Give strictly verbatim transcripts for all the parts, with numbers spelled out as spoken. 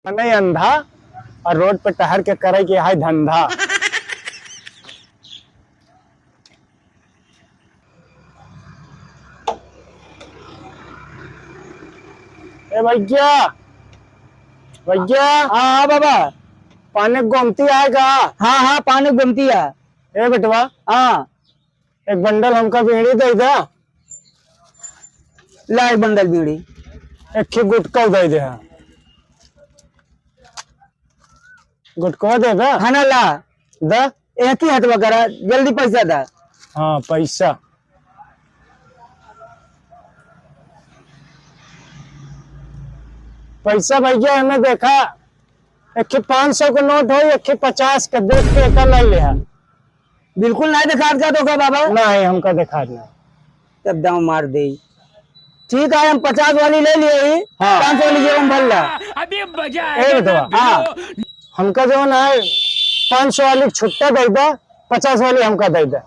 नहीं अंधा, और रोड पे टहर के करे के है धंधा। ए भैया, भैया। हाँ, हाँ बाबा। पानी गोमती आएगा? हाँ, हाँ, पानी गोमती आ। ए बेटवा। हाँ। एक बंडल हमका बीड़ी दे दे। ला एक बंडल बीड़ी। एक ठे गुटखा दे दे। गुटखा दे दे। हाँ ना ला। दे। एक ही हथवा करा, जल्दी पैसा दा। हाँ, पैसा। पैसा भैया, हमें देखा, एक ठे पाँच सौ के नोट हो, एक ठे पचास के, देख के एका ले ले हा। बिल्कुल नहीं दिखात का तो का बाबा? नहीं, हमका दिखात नहीं। तब दाम मार दे। ठीक है, हम पचास वाली ले लिए ही, हाँ। पाँच सौ वाली जेब में भर ला। अभी मजा ए आएगा बेटवा। ना हाँ। भिड़ो। हमका जो ना है, पाँच सौ वाली छुट्टा दे दे, पचास वाली हमका दे दे।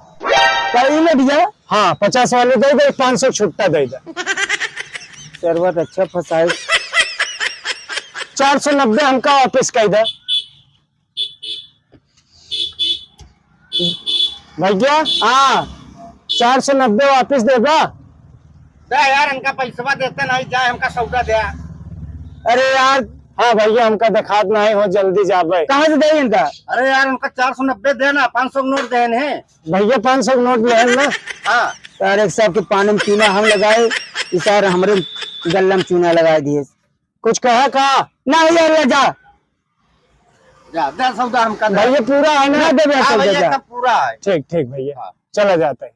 का ई ले भैया? हाँ, पचास वाली दे दे, पाँच सौ छुट्टा दे दे। शरबत अच्छा फसाए। चार सौ नब्बे हमका वापस कर दे। भैया, हाँ। चार सौ नब्बे वापस देबा? दे यार, इनका पैसवा देते नहीं, जाए हमका सौदा दे। अरे यार। हाँ भैया, हमका देखात नहीं हो, जल्दी जाबे। कहाँ से दे इनका? अरे यार, उनका चार सौ नब्बे दे ना, पाँच सौ के नोट दे इन्हें। भैया, पाँच सौ के नोट ले ना। हाँ। यार, एक साहब के पानी में चूना हम लगाए, इस यार हमरे गल्ला में चूना लगाए दिए। कुछ कहा का? ना यार, ले जा। जा, दे सौदा हमका दे। भैया, पूरा है ना? ना देबे हाँ सौदा, भैया, जा। एकदम पूरा है। ठीक, ठीक भैया। हाँ। चला जाता है।